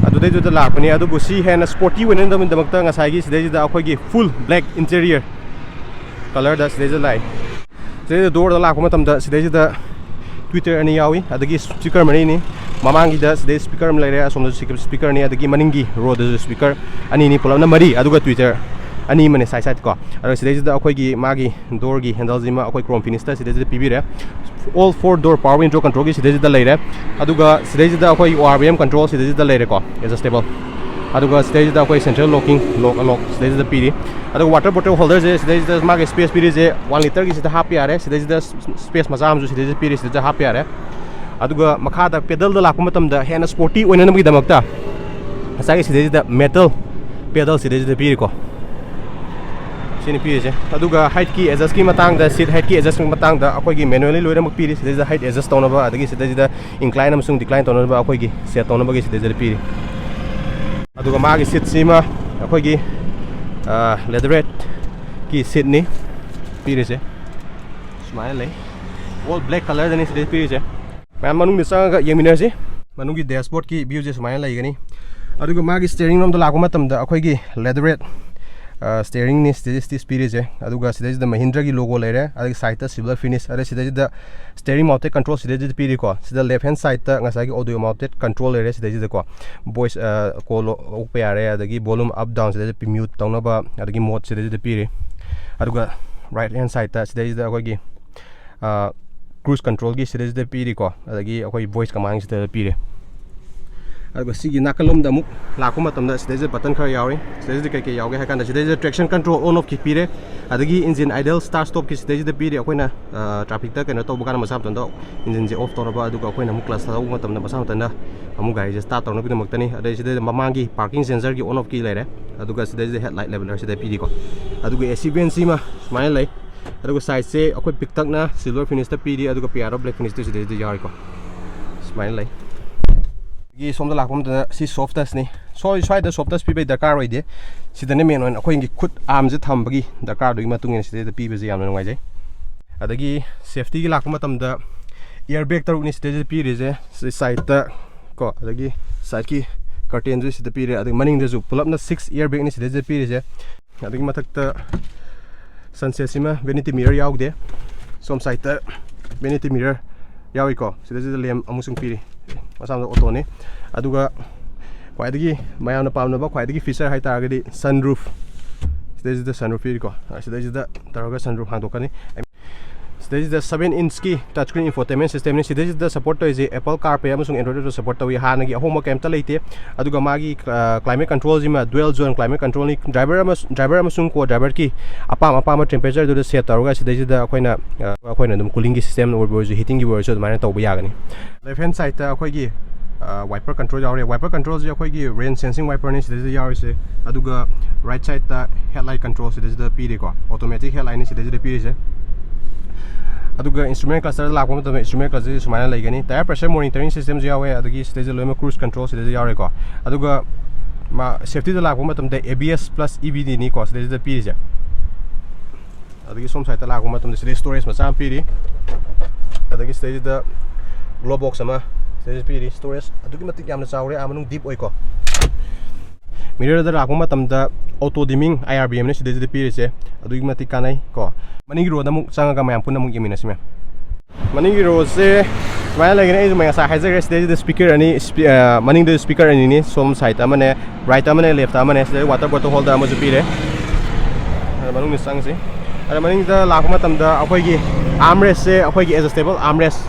ꯑꯗꯨꯗꯩꯗꯨꯗ ꯂꯥꯛꯄꯅꯤ꯫ ꯑꯗꯨꯕꯨ ꯁꯤ ꯍꯦꯟꯅ ꯁ꯭ꯄꯣꯔꯇꯤ ꯑꯣꯏꯅꯅꯕꯒꯤꯗꯃꯛꯇ ꯉꯁꯥꯏꯒꯤ ꯁꯤꯗꯩꯁꯤꯗ ꯑꯩꯈꯣꯏꯒꯤ ꯐꯨꯜ ꯕ꯭ꯂꯦꯛ ꯏꯟꯇꯤꯔꯤꯌꯔ ꯀꯂꯔꯗ ꯁꯤꯗꯩꯗ ꯂꯥꯛꯑꯦ꯫ ꯁꯤꯗꯩꯗ ꯗꯣꯔꯗ ꯂꯥꯛꯄ ꯃꯇꯝꯗ ꯁꯤꯗꯩꯁꯤꯗ ꯇ꯭ꯋꯤꯇꯔ ꯑꯅꯤ ꯌꯥꯎꯏ, ꯑꯗꯒꯤ ꯁ꯭ꯄꯤꯀꯔ ꯃꯔꯤꯅꯤ꯫ ꯃꯃꯥꯡꯒꯤꯗ ꯁꯤꯗꯩ ꯁ꯭ꯄꯤꯀꯔ ꯑꯃ ꯂꯩꯔꯦ, ꯑꯁꯣꯝꯗꯁꯨ ꯁ꯭ꯄꯤꯀꯔꯅꯤ, ꯑꯗꯒꯤ ꯃꯅꯤꯡꯒꯤ ꯔꯣꯗꯁꯨ ꯁ꯭ꯄꯤꯀꯔ ꯑꯅꯤꯅꯤ, ꯄꯨꯂꯞꯅ ꯃꯔꯤ, ꯑꯗꯨꯒ ꯇ꯭ꯋꯤꯇꯔ ꯑꯅꯤ ꯑꯃꯅꯦ ꯁꯥꯏꯠ ꯁꯥꯏꯠ ꯀꯣ꯫ ꯑꯗꯣ ꯁꯤꯗꯩꯁꯤꯗ ꯑꯩꯈꯣꯏꯒꯤ ꯃꯥꯒꯤ ꯗꯣꯔꯒꯤ ꯍꯦꯟꯗꯜꯁꯤꯃ ꯑꯩꯈꯣꯏ ꯀ꯭ꯔꯣꯝ ꯐꯤꯅꯤꯁꯇ ꯁꯤꯗꯩꯁꯤꯗ ꯄꯤꯕꯤꯔꯦ꯫ All four door power window ꯀꯟꯇ꯭ꯔꯣꯜꯒꯤ ꯁꯤꯗꯩꯁꯤꯗ ꯂꯩꯔꯦ꯫ ꯑꯗꯨꯒ ꯁꯤꯗꯩꯁꯤꯗ ꯑꯩꯈꯣꯏ ꯑꯣ ꯑꯥꯔ ꯕꯤ ꯑꯦꯝ ꯀꯟꯇ꯭ꯔꯣꯜ ꯁꯤꯗꯩꯁꯤꯗ ꯂꯩꯔꯦꯀꯣ, ꯑꯦꯗꯖꯁꯇꯦꯕꯜ꯫ ꯑꯗꯨꯒ ꯁꯤꯗꯩꯁꯤꯗ ꯑꯩꯈꯣꯏ ꯁꯦꯟꯇ꯭ꯔꯦꯜ ꯂꯣꯀꯤꯡ ꯂꯣꯛ ꯑꯟꯂꯣꯛ ꯁꯤꯗꯩꯁꯤꯗ ꯄꯤꯔꯤ꯫ ꯑꯗꯨꯒ ꯋꯥꯇꯔ ꯕꯣꯇꯜ ꯍꯣꯜꯗꯔꯁꯦ ꯁꯤꯗꯩꯁꯤꯗ ꯃꯥꯒꯤ ꯁ꯭ꯄꯦꯁ ꯄꯤꯔꯤꯁꯦ ꯋꯥꯟ ꯂꯤꯇꯔꯒꯤ ꯁꯤꯗ ꯍꯥꯞꯄ ꯌꯥꯔꯦ꯫ ꯁꯤꯗꯩꯁꯤꯗ ꯁ꯭ꯄꯦꯁ ꯃꯆꯥ ꯑꯃꯁꯨ ꯁꯤꯗꯩꯁꯤꯗ ꯄꯤꯔꯤ, ꯁꯤꯗꯩꯁꯤꯗ ꯍꯥꯞꯄ ꯌꯥꯔꯦ꯫ ꯑꯗꯨꯒ ꯃꯈꯥꯗ ꯄꯦꯗꯜꯗ ꯂꯥꯛꯄ ꯃꯇꯝꯗ ꯍꯦꯟꯅ ꯁ꯭ꯄꯣꯔꯇꯤ ꯑꯣꯏꯅꯅꯕꯒꯤꯗꯃꯛꯇ ꯉꯁꯥꯏꯒꯤ ꯁꯤꯗꯩꯁꯤꯗ ꯃꯦꯇꯜ ꯄꯦꯗꯜ ꯁꯤꯗꯩꯁꯤꯗ ꯄꯤꯔꯤꯀꯣ, ꯁꯤꯅꯤ ꯄꯤꯔꯤꯁꯦ꯫ ꯑꯗꯨꯒ ꯍꯥꯏꯠꯀꯤ ꯑꯦꯗꯖꯁꯀꯤ ꯃꯇꯥꯡꯗ, ꯁꯤꯠ ꯍꯥꯏꯠꯀꯤ ꯑꯦꯗꯖꯁꯀꯤ ꯃꯇꯥꯡꯗ ꯑꯩꯈꯣꯏꯒꯤ ꯃꯦꯅꯨꯑꯦꯂꯤ ꯂꯣꯏꯅꯃꯛ ꯄꯤꯔꯤ꯫ ꯁꯤꯗꯩꯁꯤꯗ ꯍꯥꯏꯠ ꯑꯦꯗꯖꯁ ꯇꯧꯅꯕ, ꯑꯗꯒꯤ ꯁꯤꯗꯩꯁꯤꯗ ꯏꯟꯀ꯭ꯂꯥꯏꯟ ꯑꯃꯁꯨꯡ ꯗꯤꯀ꯭ꯂꯥꯏꯟ ꯇꯧꯅꯕ ꯑꯩꯈꯣꯏꯒꯤ ꯁꯦꯠ ꯇꯧꯅꯕꯒꯤ ꯁꯤꯗꯩꯁꯤꯗ ꯄꯤꯔꯤ꯫ ꯑꯗꯨꯒ ꯃꯥꯒꯤ ꯁꯤꯠꯁꯤꯃ ꯑꯩꯈꯣꯏꯒꯤ, ꯑ, ꯂꯦꯗꯔꯦꯠꯀꯤ ꯁꯤꯠꯅꯤ ꯄꯤꯔꯤꯁꯦ, ꯁꯨꯃꯥꯏꯅ ꯂꯩ꯫ ꯑꯣꯜ ꯕ꯭ꯂꯦꯛ ꯀꯂꯔꯗꯅꯤ ꯁꯤꯗꯩ ꯄꯤꯔꯤꯁꯦ꯫ ꯃꯌꯥꯝ ꯃꯅꯨꯡꯗ ꯆꯪꯉꯒ ꯌꯦꯡꯃꯤꯟꯅꯔꯁꯤ꯫ ꯃꯅꯨꯡꯒꯤ ꯗꯦꯁꯕꯣꯔꯗꯀꯤ ꯚ꯭ꯌꯨꯁꯦ ꯁꯨꯃꯥꯏꯅ ꯂꯩꯒꯅꯤ꯫ ꯑꯗꯨꯒ ꯃꯥꯒꯤ ꯁ꯭ꯇꯤꯌꯔꯤꯡ ꯔꯣꯝꯗ ꯂꯥꯛꯄ ꯃꯇꯝꯗ ꯑꯩꯈꯣꯏꯒꯤ ꯂꯦꯗꯔꯦꯠ ꯁ꯭ꯇꯤꯌꯔꯤꯡꯅꯤ ꯁꯤꯗꯩꯁꯤꯗ ꯄꯤꯔꯤꯁꯦ꯫ ꯑꯗꯨꯒ ꯁꯤꯗꯩꯁꯤꯗ ꯃꯍꯤꯟꯗ꯭ꯔꯒꯤ ꯂꯣꯒꯣ ꯂꯩꯔꯦ, ꯑꯗꯒꯤ ꯁꯥꯏꯗꯇ ꯁꯤꯜꯚꯔ ꯐꯤꯅꯤꯁ, ꯑꯗꯩ ꯁꯤꯗꯩꯁꯤꯗ ꯁ꯭ꯇꯤꯌꯔꯤꯡ ꯃꯥꯎꯟꯇꯦꯠ ꯀꯟꯇ꯭ꯔꯣꯜ ꯁꯤꯗꯩꯁꯤꯗ ꯄꯤꯔꯤꯀꯣ꯫ ꯁꯤꯗ ꯂꯦꯐ ꯍꯦꯟ ꯁꯥꯏꯗꯇ ꯉꯁꯥꯏꯒꯤ ꯑꯣꯗꯤꯑꯣ ꯃꯥꯎꯟꯇꯦꯠ ꯀꯟꯇ꯭ꯔꯣꯜ ꯂꯩꯔꯦ ꯁꯤꯗꯩꯁꯤꯗꯀꯣ꯫ ꯚꯣꯏꯁ ꯀꯣꯜ ꯑꯣꯛꯄ ꯌꯥꯔꯦ, ꯑꯗꯒꯤ ꯚꯣꯂꯨꯝ ꯑꯞ ꯗꯥꯎꯟ ꯁꯤꯗꯩꯁꯤꯗ ꯃ꯭ꯌꯨꯠ ꯇꯧꯅꯕ, ꯑꯗꯒꯤ ꯃꯣꯗ ꯁꯤꯗꯩꯁꯤꯗ ꯄꯤꯔꯤ꯫ ꯑꯗꯨꯒ ꯔꯥꯏꯠ ꯍꯦꯟ ꯁꯥꯏꯗꯇ ꯁꯤꯗꯩꯁꯤꯗ ꯑꯩꯈꯣꯏꯒꯤ ꯀ꯭ꯔꯨꯖ ꯀꯟꯇ꯭ꯔꯣꯜꯒꯤ ꯁꯤꯗꯩꯁꯤꯗ ꯄꯤꯔꯤꯀꯣ, ꯑꯗꯒꯤ ꯑꯩꯈꯣꯏ ꯚꯣꯏꯁ ꯀꯃꯥꯟꯒꯤ ꯁꯤꯗ ꯄꯤꯔꯦ꯫ ꯑꯗꯨꯒ ꯁꯤꯒꯤ ꯅꯥꯀꯜꯂꯣꯝꯗ ꯑꯃꯨꯛ ꯂꯥꯛꯄ ꯃꯇꯝꯗ ꯁꯤꯗꯩꯁꯤꯗ ꯕꯇꯟ ꯈꯔ ꯌꯥꯎꯔꯤ꯫ ꯁꯤꯗꯩꯁꯤꯗ ꯀꯩꯀꯩ ꯌꯥꯎꯒꯦ ꯍꯥꯏ ꯀꯥꯟꯗ, ꯁꯤꯗꯩꯁꯤꯗ ꯇ꯭ꯔꯦꯛꯁꯟ ꯀꯟꯇ꯭ꯔꯣꯜ ꯑꯣꯟ ꯑꯣꯐꯀꯤ ꯄꯤꯔꯦ, ꯑꯗꯒꯤ ꯏꯟꯖꯤꯟ ꯑꯥꯏꯗꯜ ꯁ꯭ꯇꯥꯔꯠ ꯁ꯭ꯇꯣꯞꯀꯤ ꯁꯤꯗꯩꯁꯤꯗ ꯄꯤꯔꯤ꯫ ꯑꯩꯈꯣꯏꯅ ꯇ꯭ꯔꯥꯐꯤꯛꯇ ꯀꯩꯅꯣ ꯇꯧꯕ ꯀꯥꯟꯗ ꯃꯁꯥ ꯃꯊꯟꯇ ꯏꯟꯖꯤꯟꯁꯦ ꯑꯣꯐ ꯇꯧꯔꯕ, ꯑꯗꯨꯒ ꯑꯩꯈꯣꯏꯅ ꯑꯃꯨꯛ ꯀ꯭ꯂꯁ ꯊꯥꯗꯣꯛꯄ ꯃꯇꯝꯗ ꯃꯁꯥ ꯃꯊꯟꯇ ꯑꯃꯨꯛ ꯒꯥꯔꯤꯁꯦ ꯁ꯭ꯇꯥꯔꯠ ꯇꯧꯅꯕꯒꯤꯗꯃꯛꯇꯅꯤ꯫ ꯑꯗꯩ ꯁꯤꯗꯩꯗ ꯃꯃꯥꯡꯒꯤ ꯄꯥꯔꯀꯤꯡ ꯁꯦꯟꯁꯔꯒꯤ ꯑꯣꯟ ꯑꯣꯐꯀꯤ ꯂꯩꯔꯦ, ꯑꯗꯨꯒ ꯁꯤꯗꯩꯁꯤꯗ ꯍꯦꯠ ꯂꯥꯏꯠ ꯂꯦꯕꯦꯂꯔ ꯁꯤꯗ ꯄꯤꯔꯤꯀꯣ꯫ ꯑꯗꯨꯒ ꯑꯦ ꯁꯤ ꯚꯦꯟꯁꯤꯃ ꯁꯨꯃꯥꯏꯅ ꯂꯩ꯫ ꯑꯗꯨꯒ ꯁꯥꯏꯗꯁꯦ ꯑꯩꯈꯣꯏ ꯄꯤꯛꯇꯛꯅ ꯁꯤꯜꯚꯔ ꯐꯤꯅꯤꯁꯇ ꯄꯤꯔꯤ, ꯑꯗꯨꯒ ꯄꯤꯌꯥꯔꯣ ꯕ꯭ꯂꯦꯛ ꯐꯤꯅꯤꯁꯇ ꯁꯤꯗꯩꯁꯤꯗ ꯌꯥꯎꯔꯤꯀꯣ꯫ ꯁꯨꯃꯥꯏꯅ ꯂꯩ꯫ ꯑꯗꯒꯤ ꯁꯣꯝꯗ ꯂꯥꯛꯄ ꯃꯇꯝꯗ ꯁꯤ ꯁꯣꯐ ꯇꯁꯅꯤ꯫ ꯁꯣ-, ꯁ꯭ꯋꯥꯏꯗ ꯁꯣꯐ ꯇꯁ ꯄꯤꯕꯩ ꯗꯔꯀꯥꯔ ꯑꯣꯏꯗꯦ꯫ ꯁꯤꯗꯅ ꯃꯦꯟ ꯑꯣꯏꯅ ꯑꯩꯈꯣꯏꯒꯤ ꯈꯨꯠ ꯑꯥꯔꯝꯁꯦ ꯊꯝꯕꯒꯤ ꯗꯔꯀꯥꯔꯗꯨꯒꯤ ꯃꯇꯨꯡ ꯏꯟꯅ ꯁꯤꯗꯩꯗ ꯄꯤꯕꯁꯦ ꯌꯥꯝꯅ ꯅꯨꯡꯉꯥꯏꯖꯩ꯫ ꯑꯗꯒꯤ ꯁꯦꯐꯇꯤꯒꯤ ꯂꯥꯛꯄ ꯃꯇꯝꯗ ꯏꯌꯔ ꯕꯦꯒ ꯇꯔꯨꯛꯅꯤ ꯁꯤꯗꯩꯁꯤꯗ ꯄꯤꯔꯤꯁꯦ꯫ ꯁꯤ ꯁꯥꯏꯗꯇ ꯀꯣ, ꯑꯗꯒꯤ ꯁꯥꯏꯗꯀꯤ ꯀꯔꯇꯦꯟꯁꯨ ꯁꯤꯗ ꯄꯤꯔꯦ, ꯑꯗꯒꯤ ꯃꯅꯤꯡꯗꯁꯨ ꯄꯨꯂꯞꯅ ꯁꯤꯛꯁ ꯏꯌꯔ ꯕꯦꯒꯅꯤ ꯁꯤꯗꯩꯁꯤꯗ ꯄꯤꯔꯤꯁꯦ꯫ ꯑꯗꯒꯤ ꯃꯊꯛꯇ ꯁꯟꯁꯦꯠꯁꯤꯃ ꯚꯦꯅꯤꯇꯤ ꯃꯤꯔꯔ ꯌꯥꯎꯗꯦ꯫ ꯁꯣꯝ ꯁꯥꯏꯗꯇ ꯚꯦꯅꯤꯇꯤ ꯃꯤꯔꯔ ꯌꯥꯎꯏꯀꯣ꯫ ꯁꯤꯗꯩꯁꯤꯗ ꯂꯦꯝ ꯑꯃꯁꯨꯡ ꯄꯤꯔꯤ, ꯃꯁꯥ ꯃꯊꯟꯇ ꯑꯣꯇꯣꯅꯤ꯫ ꯑꯗꯨꯒ ꯈ꯭ꯋꯥꯏꯗꯒꯤ ꯃꯌꯥꯝꯅ ꯄꯥꯝꯅꯕ ꯈ꯭ꯋꯥꯏꯗꯒꯤ ꯐꯤꯆꯔ ꯍꯥꯏꯇꯥꯔꯒꯗꯤ ꯁꯟꯔꯨꯐ꯫ ꯁꯤꯗꯩꯁꯤꯗ ꯁꯟꯔꯨꯐ ꯄꯤꯔꯤꯀꯣ꯫ ꯁꯤꯗꯩꯁꯤꯗ ꯇꯧꯔꯒ ꯁꯟꯔꯨꯐ ꯍꯥꯡꯗꯣꯛꯀꯅꯤ꯫ ꯁꯤꯗꯩꯁꯤꯗ ꯁꯚꯦꯟ ꯏꯟꯆꯀꯤ ꯇꯆ ꯁ꯭ꯀ꯭ꯔꯤꯟ ꯏꯟꯐꯣꯇꯦꯟꯃꯦꯟ ꯁꯤꯁꯇꯦꯝꯅꯤ꯫ ꯁꯤꯗꯩꯁꯤꯗ ꯁꯄꯣꯔꯠ ꯇꯧꯔꯤꯁꯦ ꯑꯦꯄꯜ ꯀꯥꯔꯄ꯭ꯂꯦ ꯑꯃꯁꯨꯡ ꯑꯦꯟꯗ꯭ꯔꯣꯏꯗꯇ ꯁꯄꯣꯔꯠ ꯇꯧꯏ꯫ ꯍꯥꯟꯅꯒꯤ ꯑꯍꯣꯡꯕ ꯀꯩꯝꯇ ꯂꯩꯇꯦ꯫ ꯑꯗꯨꯒ ꯃꯥꯒꯤ ꯀ꯭ꯂꯥꯏꯃꯦꯠ ꯀꯟꯇ꯭ꯔꯣꯜꯁꯤꯃ ꯗꯨꯋꯦꯜ ꯖꯣꯟ ꯀ꯭ꯂꯥꯏꯃꯦꯠ ꯀꯟꯇ꯭ꯔꯣꯜꯅꯤ꯫ ꯗ꯭ꯔꯥꯏꯚꯔ ꯑꯃꯁꯨꯡ, ꯗ꯭ꯔꯥꯏꯚꯔ ꯑꯃꯁꯨꯡ ꯀꯣ ꯗ꯭ꯔꯥꯏꯚꯔꯒꯤ ꯑꯄꯥꯝ ꯑꯄꯥꯝꯕ ꯇꯦꯝꯄꯔꯦꯆꯔꯗꯨꯗ ꯁꯦꯠ ꯇꯧꯔꯒ ꯁꯤꯗꯩꯁꯤꯗ ꯑꯩꯈꯣꯏꯅ, ꯑ, ꯑꯩꯈꯣꯏꯅ ꯑꯗꯨꯝ ꯀꯨꯂꯤꯡꯒꯤ ꯁꯤꯁꯇꯦꯝ ꯑꯣꯏꯕ ꯑꯣꯏꯔꯁꯨ, ꯍꯤꯇꯤꯡꯒꯤ ꯑꯣꯏꯔꯁꯨ ꯑꯗꯨꯃꯥꯏꯅ ꯇꯧꯕ ꯌꯥꯒꯅꯤ꯫ ꯂꯦꯐ ꯍꯦꯟ ꯁꯥꯏꯗꯇ ꯑꯩꯈꯣꯏꯒꯤ ꯋꯥꯏꯄꯔ ꯀꯟꯇ꯭ꯔꯣꯜ ꯌꯥꯎꯔꯦ꯫ ꯋꯥꯏꯄꯔ ꯀꯟꯇ꯭ꯔꯣꯜꯁꯦ ꯑꯩꯈꯣꯏꯒꯤ ꯔꯦꯟ ꯁꯦꯟꯁꯤꯡ ꯋꯥꯏꯄꯔꯅꯤ ꯁꯤꯗꯩꯁꯤꯗ ꯌꯥꯎꯔꯤꯁꯦ꯫ ꯑꯗꯨꯒ ꯔꯥꯏꯠ ꯁꯥꯏꯗꯇ ꯍꯦꯠ ꯂꯥꯏꯠ ꯀꯟꯇ꯭ꯔꯣꯜ ꯁꯤꯗꯩꯁꯤꯗ ꯄꯤꯔꯤꯀꯣ꯫ ꯑꯣꯇꯣꯃꯦꯇꯤꯛ ꯍꯦꯠ ꯂꯥꯏꯠꯅꯤ ꯁꯤꯗꯩꯁꯤꯗ ꯄꯤꯔꯤꯁꯦ꯫ ꯑꯗꯨꯒ ꯏꯟꯁꯇ꯭ꯔꯨꯃꯦꯟ ꯀ꯭ꯂꯁꯇꯔꯗ ꯂꯥꯛꯄ ꯃꯇꯝꯗ ꯏꯟꯁꯇ꯭ꯔꯨꯃꯦꯟ ꯀ꯭ꯂꯁꯇꯔꯁꯤ ꯁꯨꯃꯥꯏꯅ ꯂꯩꯒꯅꯤ꯫ ꯇꯥꯌꯔ ꯄ꯭ꯔꯦꯁꯔ ꯃꯣꯅꯤꯇꯔꯤꯡ ꯁꯤꯁꯇꯦꯝꯁꯨ ꯌꯥꯎꯋꯦ, ꯑꯗꯒꯤ ꯁꯤꯗꯩꯁꯤꯗ ꯂꯣꯏꯅꯃꯛ ꯀ꯭ꯔꯨꯖ ꯀꯟꯇ꯭ꯔꯣꯜ ꯁꯤꯗꯩꯁꯤꯗ ꯌꯥꯎꯔꯦꯀꯣ꯫ ꯑꯗꯨꯒ ꯃꯥ ꯁꯦꯐꯇꯤꯗ ꯂꯥꯛꯄ ꯃꯇꯝꯗ A B S plus E B ꯗꯤꯅꯤꯀꯣ ꯁꯤꯗꯩꯁꯤꯗ ꯄꯤꯔꯤꯁꯦ꯫ ꯑꯗꯒꯤ ꯁꯣꯝ ꯁꯥꯏꯗꯇ ꯂꯥꯛꯄ ꯃꯇꯝꯗ ꯁꯤꯗꯩ ꯁ꯭ꯇꯣꯔꯦꯖ ꯃꯆꯥ ꯑꯃ ꯄꯤꯔꯤ꯫ ꯑꯗꯒꯤ ꯁꯤꯗꯩꯁꯤꯗ glove box ꯑꯃ ꯁꯤꯗꯩꯁꯤꯗ ꯄꯤꯔꯤ꯫ Storage ꯑꯗꯨꯛꯀꯤ ꯃꯇꯤꯛ ꯌꯥꯝꯅ ꯆꯥꯎꯔꯦ, ꯑꯥ ꯃꯅꯨꯡ deep ꯑꯣꯏꯀꯣ꯫ Mirrorꯗ ꯂꯥꯛꯄ ꯃꯇꯝꯗ auto dimming I R B Mꯅ ꯁꯤꯗꯩꯁꯤꯗ ꯄꯤꯔꯤꯁꯦ ꯑꯗꯨꯛꯀꯤ ꯃꯇꯤꯛ ꯀꯥꯟꯅꯩ ꯀꯣ꯫ ꯃꯅꯤꯡꯒꯤ rowꯗ ꯑꯃꯨꯛ ꯆꯪꯉꯒ ꯃꯌꯥꯝ ꯄꯨꯟꯅ ꯑꯃꯨꯛ ꯌꯦꯡꯃꯤꯟꯅꯁꯤ ꯃꯌꯥꯝ꯫ ꯃꯅꯤꯡꯒꯤ rowꯁꯦ ꯁꯨꯃꯥꯏꯅ ꯂꯩꯒꯅꯤ꯫ ꯑꯩꯁꯨ ꯉꯁꯥꯏ ꯍꯥꯏꯖꯈ꯭ꯔꯦ, ꯁꯤꯗꯩꯁꯤꯗ speaker ꯑꯅꯤ, ꯁ꯭ꯄꯤ-, ꯑ, ꯃꯅꯤꯡꯗ speaker ꯑꯅꯤꯅꯤ, ꯁꯣꯝ side ꯑꯃꯅꯦ, right ꯑꯃꯅꯦ, left ꯑꯃꯅꯦ꯫ ꯁꯤꯗꯩ water bottle holder ꯑꯃꯁꯨ ꯄꯤꯔꯦ꯫ ꯑꯗ ꯃꯅꯨꯡꯗ ꯆꯪꯁꯤ꯫ ꯑꯗ ꯃꯅꯤꯡꯗ ꯂꯥꯛꯄ ꯃꯇꯝꯗ ꯑꯩꯈꯣꯏꯒꯤ armrestꯁꯦ ꯑꯩꯈꯣꯏꯒꯤ adjustable armrest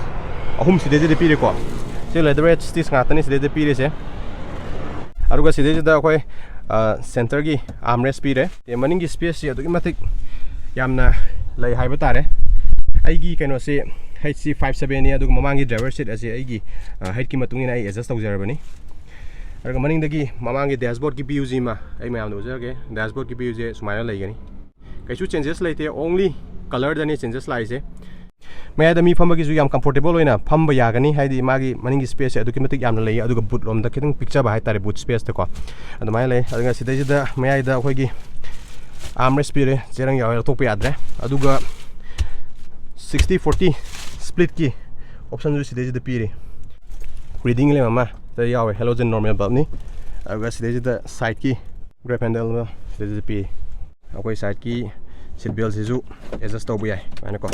ꯑꯍꯨꯝ ꯁꯤꯗꯩꯁꯤꯗ ꯄꯤꯔꯦꯀꯣ꯫ ꯁꯤ leatherette stitch ꯉꯥꯛꯇꯅꯤ ꯁꯤꯗꯩꯗ ꯄꯤꯔꯤꯁꯦ꯫ ꯑꯗꯨꯒ ꯁꯤꯗꯩꯁꯤꯗ ꯑꯩꯈꯣꯏ, ꯑ, centerꯒꯤ armrest ꯄꯤꯔꯦ꯫ ꯑꯦ, ꯃꯅꯤꯡꯒꯤ spaceꯁꯤ ꯑꯗꯨꯛꯀꯤ ꯃꯇꯤꯛ ꯌꯥꯝꯅ ꯂꯩ ꯍꯥꯏꯕ ꯇꯥꯔꯦ꯫ ꯑꯩꯒꯤ ꯀꯩꯅꯣꯁꯤ, heightꯁꯤ five sevenꯅꯤ, ꯑꯗꯨꯒ ꯃꯃꯥꯡꯒꯤ driver seat ꯑꯁꯤ ꯑꯩꯒꯤ, ꯑ, heightꯀꯤ ꯃꯇꯨꯡ ꯏꯟꯅ ꯑꯩ adjust ꯇꯧꯖꯔꯕꯅꯤ꯫ ꯑꯗꯨꯒ ꯃꯅꯤꯡꯗꯒꯤ ꯃꯃꯥꯡꯒꯤ dashboardꯀꯤ viewꯁꯤꯃ ꯑꯩ ꯃꯌꯥꯝꯗ ꯎꯠꯆꯔꯒꯦ꯫ Dashboardꯀꯤ viewꯁꯦ ꯁꯨꯃꯥꯏꯅ ꯂꯩꯒꯅꯤ꯫ ꯀꯩꯁꯨ changes ꯂꯩꯇꯦ, only colorꯗꯅꯤ changes ꯂꯥꯛꯏꯁꯦ꯫ ꯃꯌꯥꯏꯗ ꯃꯤ ꯐꯝꯕꯒꯤꯁꯨ ꯌꯥꯝ comfortable ꯑꯣꯏꯅ ꯐꯝꯕ ꯌꯥꯒꯅꯤ, ꯍꯥꯏꯗꯤ ꯃꯥꯒꯤ ꯃꯅꯤꯡꯒꯤ spaceꯁꯦ ꯑꯗꯨꯛꯀꯤ ꯃꯇꯤꯛ ꯌꯥꯝꯅ ꯂꯩ, ꯑꯗꯨꯒ boot ꯂꯣꯝꯗ ꯈꯤꯇꯪ ꯄꯤꯛꯆꯕ ꯍꯥꯏꯇꯥꯔꯦ, boot spaceꯇꯀꯣ꯫ ꯑꯗꯨꯃꯥꯏꯅ ꯂꯩ꯫ ꯑꯗꯨꯒ ꯁꯤꯗꯩꯁꯤꯗ ꯃꯌꯥꯏꯗ ꯑꯩꯈꯣꯏꯒꯤ armrest ꯄꯤꯔꯦ, ꯆꯦꯔꯪ ꯌꯥꯎꯔꯦ, ꯂꯧꯊꯣꯛꯄ ꯌꯥꯗ꯭ꯔꯦ꯫ ꯑꯗꯨꯒ sixty forty splitꯀꯤ optionꯁꯨ ꯁꯤꯗꯩꯁꯤꯗ ꯄꯤꯔꯤ꯫ Reading lamp ꯑꯃ ꯁꯤꯗ ꯌꯥꯎꯔꯦ, halogen normal bulbꯅꯤ꯫ ꯑꯗꯨꯒ ꯁꯤꯗꯩꯁꯤꯗ sideꯀꯤ grab handle ꯑꯃ ꯁꯤꯗꯩꯁꯤꯗ ꯄꯤꯔꯤ꯫ ꯑꯩꯈꯣꯏ sideꯀꯤ seat beltꯁꯤꯁꯨ adjust ꯇꯧꯕ ꯌꯥꯏ, ꯁꯨꯃꯥꯏꯅꯀꯣ,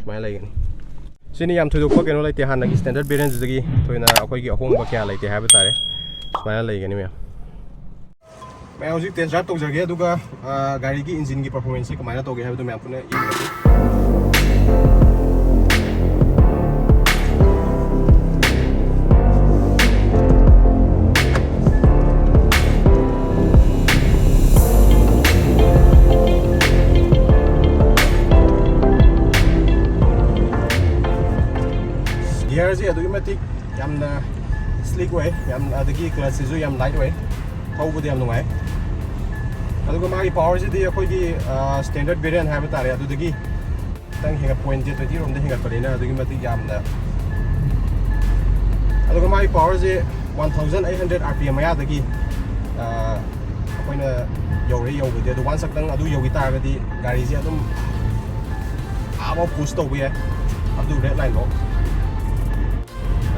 ꯁꯨꯃꯥꯏꯅ ꯂꯩꯒꯅꯤ꯫ ꯁꯤꯅꯤ, ꯌꯥꯝ ꯊꯣꯏꯗꯣꯛꯄ ꯀꯩꯅꯣ ꯂꯩꯇꯦ, ꯍꯥꯟꯅꯒꯤ standard variantꯁꯤꯗꯒꯤ ꯊꯣꯏꯅ ꯑꯩꯈꯣꯏꯒꯤ ꯑꯍꯣꯡꯕ ꯀꯌꯥ ꯂꯩꯇꯦ ꯍꯥꯏꯕ ꯇꯥꯔꯦ꯫ ꯁꯨꯃꯥꯏꯅ ꯂꯩꯒꯅꯤ ꯃꯌꯥꯝ꯫ ꯃꯌꯥꯝ ꯍꯧꯖꯤꯛ test drive ꯇꯧꯖꯔꯒꯦ, ꯑꯗꯨꯒ, ꯑ, ꯒꯥꯔꯤꯒꯤ engineꯒꯤ performanceꯁꯦ ꯀꯃꯥꯏꯅ ꯇꯧꯒꯦ ꯍꯥꯏꯕꯗꯨ ꯃꯌꯥꯝ ꯄꯨꯟꯅ ꯌꯦꯡꯃꯤꯟꯅꯁꯤ꯫ Gearꯁꯤ ꯑꯗꯨꯛꯀꯤ ꯃꯇꯤꯛ ꯌꯥꯝꯅ sleek ꯑꯣꯏ, ꯌꯥꯝ, ꯑꯗꯒꯤ clutchꯁꯤꯁꯨ ꯌꯥꯝ light ꯑꯣꯏ, ꯊꯧꯕꯗ ꯌꯥꯝ ꯅꯨꯡꯉꯥꯏ꯫ ꯑꯗꯨꯒ ꯃꯥꯒꯤ powerꯁꯤꯗꯤ ꯑꯩꯈꯣꯏꯒꯤ, ꯑ, standard variant ꯍꯥꯏꯕ ꯇꯥꯔꯦ, ꯑꯗꯨꯗꯒꯤ ꯈꯤꯇꯪ ꯍꯦꯟꯒꯠ-, point twenty ꯔꯣꯝꯗ ꯍꯦꯟꯒꯠꯄꯅꯤꯅ ꯑꯗꯨꯛꯀꯤ ꯃꯇꯤꯛ ꯌꯥꯝꯅ꯫ ꯑꯗꯨꯒ ꯃꯥꯒꯤ powerꯁꯦ one thousand eight hundred R P M ꯃꯌꯥꯗꯒꯤ, ꯑ, ꯑꯩꯈꯣꯏꯅ ꯌꯧꯔꯦ, ꯌꯧꯕꯗꯤ꯫ ꯑꯗꯨ once ꯈꯛꯇꯪ ꯑꯗꯨ ꯌꯧꯈꯤ ꯇꯥꯔꯒꯗꯤ ꯒꯥꯔꯤꯁꯦ ꯑꯗꯨꯝ ꯑꯥꯐꯥꯎ push ꯇꯧꯕ ꯌꯥꯏ꯫ ꯑꯗꯨ ꯔꯦꯗ ꯂꯥꯏꯟꯗꯣ꯫